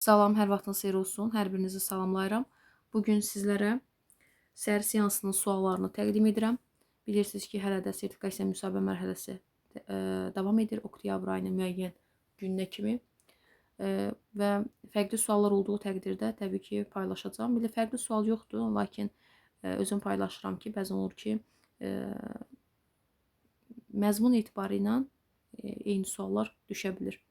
Salam, hər vaxtınız xeyir olsun. Hər birinizi salamlayıram. Bu gün sizlərə səhər seansının suallarını təqdim edirəm. Bilirsiniz ki, hələ də sertifikasiya müsahibə mərhələsi davam edir oktyabr ayının müəyyən gününə kimi. Və fərqli suallar olduğu təqdirdə təbii ki, paylaşacağam. Bir də fərqli sual yoxdur, lakin özüm paylaşıram ki, bəzən olur ki, məzmun etibarı ilə eyni suallar düşə bilir.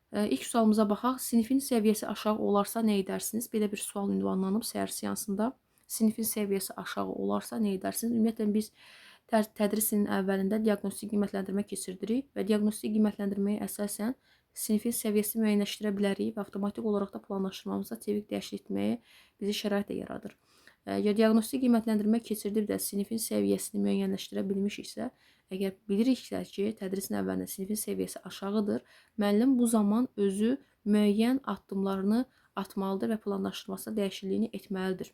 İlk sualımıza baxaq. Sinifin səviyyəsi aşağı olarsa nə edərsiniz? Belə bir sual ünvanlanıb səhər seansında. Sinifin səviyyəsi aşağı olarsa nə edərsiniz? Ümumiyyətlə biz tədris ilinin əvvəlində diaqnostik qiymətləndirmə keçirdirik və diaqnostik qiymətləndirməyə əsasən sinifin səviyyəsini müəyyənləşdirə bilərik və avtomatik olaraq da planlaşdırmamızda çevik dəyişiklik etməyə bizi şərait də yaradır. Əgər diaqnostik qiymətləndirmə keçirdib də sinifin səviyyəsini müəyyənləşdirə bilmişiksə, əgər biliriksə ki, tədrisin əvvəlində sinifin səviyyəsi aşağıdır, müəllim bu zaman özü müəyyən addımlarını atmalıdır və planlaşdırmasına dəyişikliyini etməlidir.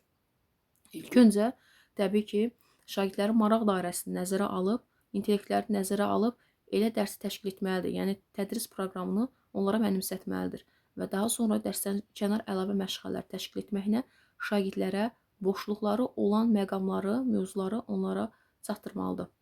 İlk öncə, təbii ki, şagirdlərin maraq dairəsini nəzərə alıb, intellektləri nəzərə alıb elə dərsi təşkil etməlidir. Yəni, tədris proqramını onlara mənimsətməlidir və daha sonra dərsdən kənar əlavə məşğələlər təşkil etməklə şagirdlərə boşluqları olan məqamları, mövzuları onlara çatdırmalıdır.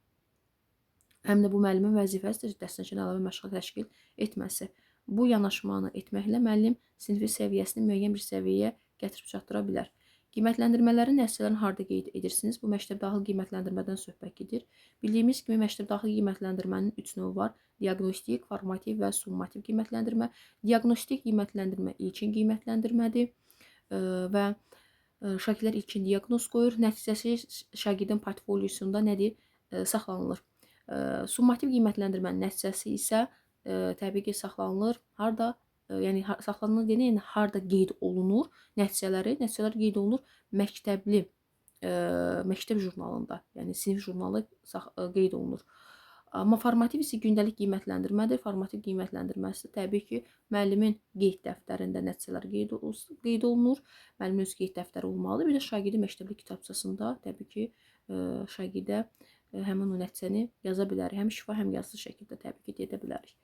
Həm də bu müəllimin vəzifəsidir dərsdən kənar əlavə məşğələ təşkil etməsi. Bu yanaşmanı etməklə müəllim sinfi səviyyəsini müəyyən bir səviyyəyə gətirib çatdıra bilər. Qiymətləndirmələrin nəticələrini harda qeyd edirsiniz? Bu məktəb daxil qiymətləndirmədən söhbət gedir. Bildiyimiz kimi məktəb daxil qiymətləndirmənin 3 növü var. Diaqnostik, formativ və summativ qiymətləndirmə. Diaqnostik qiymətləndirmə ilkin qiymətləndirmədir və şagirdlər ilkin diaqnoz qoyur. Nəticəsi şagirdin portfolyosunda nədir? Saxlanılır. Summativ qiymətləndirmənin nəticəsi isə təbii ki, saxlanılır. Harda? Yəni saxlanılır deyəndə, yəni harda qeyd olunur nəticələri? Nəticələr qeyd olunur məktəbli, məktəb jurnalında, yəni sinif jurnalı qeyd olunur. Amma formativ isə gündəlik qiymətləndirmədir. Formativ qiymətləndirməsi təbii ki, müəllimin qeyd dəftərində nəticələr qeyd olunur. Müəllimin öz qeyd dəftəri olmalıdır. Bir də şagirdin məktəbli kitabçasında təbii ki, şagirdə həmin o nəticəni yaza bilərik. Həm şifa, həm yazılı şəkildə təbii ki, edə bilərik.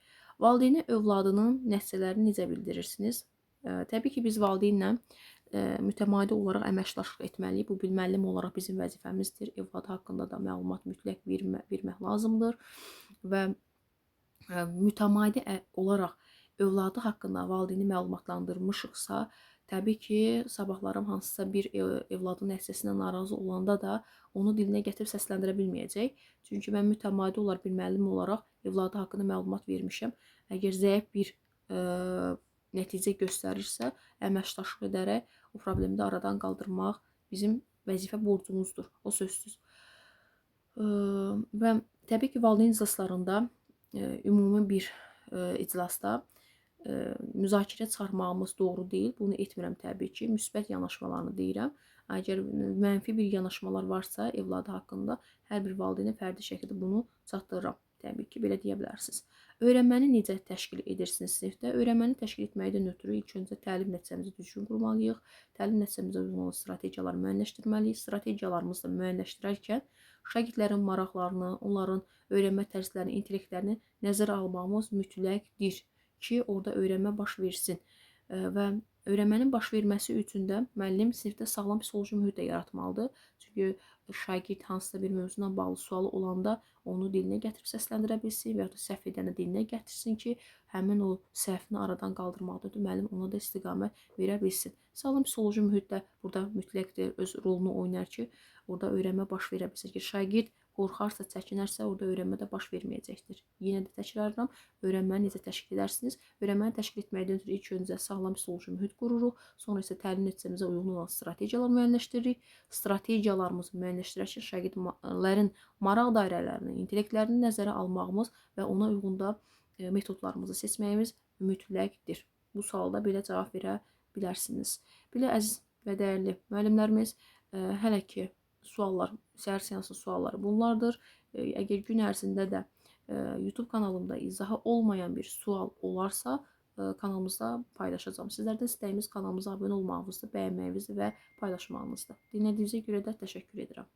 Valideynə övladının nəticələrini necə bildirirsiniz? Təbii ki, biz valideynlə mütəmadi olaraq əməkdaşlıq etməliyik. Bu, bir müəllim olaraq bizim vəzifəmizdir. Övladı haqqında da məlumat mütləq vermək lazımdır və mütəmadi olaraq övladı haqqında valideyni məlumatlandırmışıqsa, təbii ki, sabahlarım hansısa bir evladın nəticəsindən narazı olanda da onu dilinə gətirib səsləndirə bilməyəcək. Çünki mən mütəmadi olaraq bir müəllim olaraq evladı haqqında məlumat vermişəm. Əgər zəif bir nəticə göstərirsə, əməkdaşlıq edərək o problemi də aradan qaldırmaq bizim vəzifə borcumuzdur, o sözsüz. Və təbii ki, valideyn iclaslarında, ümumi bir iclasda müzakirə çıxarmağımız doğru deyil. Bunu etmirəm təbii ki, müsbət yanaşmalarını deyirəm. Əgər mənfi bir yanaşmalar varsa evladı haqqında, hər bir valideynə fərdi şəkildə bunu çatdırıram. Təbii ki, belə deyə bilərsiniz. Öyrənməni necə təşkil edirsiniz sinifdə? Öyrənməni təşkil etməkdən ötürü ilk öncə təlim nəticəmizi düzgün qurmalıyıq. Təlim nəticəmizə uyğun olan strategiyaları müəyyənləşdirməliyik. Strategiyalarımızı da müəyyənləşdirərkən şagirdlərin maraqlarını, onların öyrənmə tərzlərini, intellektlərini nəzərə almağımız mütləqdir ki, orada öyrənmə baş versin. Və öyrənmənin baş verməsi üçün də müəllim sinifdə sağlam psixoloji mühit də yaratmalıdır. Çünki şagird hansısa bir mövzuyla bağlı sualı olanda onu dilinə gətirib səsləndirə bilsin və ya da səhv edəndə dilinə gətirsin ki, həmin o səhvini aradan qaldırmaqda müəllim ona da istiqamət verə bilsin. Sağlam psixoloji mühit də burada mütləqdir, öz rolunu oynar ki, orada öyrənmə baş verə bilsin ki, şagird qorxarsa, çəkinərsə, orada öyrənmə də baş verməyəcəkdir. Yenə də təkrarlayıram, öyrənməni necə təşkil edərsiniz? Öyrənməni təşkil etməkdən ötürü ilk öncə sağlam psixoloji mühit qururuq, sonra isə təlim nəticəmizə uyğun olan strategiyalar müəyyənləşdiririk. Strategiyalarımızı müəyyənləşdirərkən şagirdlərin maraq dairələrini, intellektlərini nəzərə almağımız və ona uyğun da metodlarımızı seçməyimiz mütləqdir. Bu sualda belə cavab verə bilərsiniz. Belə əziz və dəyərli müəllimlərimiz, hələ ki suallar, səhər seansı sualları bunlardır. Əgər gün ərzində də YouTube kanalımda izahı olmayan bir sual olarsa, kanalımızda paylaşacağam. Sizlərdən istəyimiz kanalımıza abunə olmağınızı, bəyənməyinizi və paylaşmağınızdır. Dinlədiyinizə görə də təşəkkür edirəm.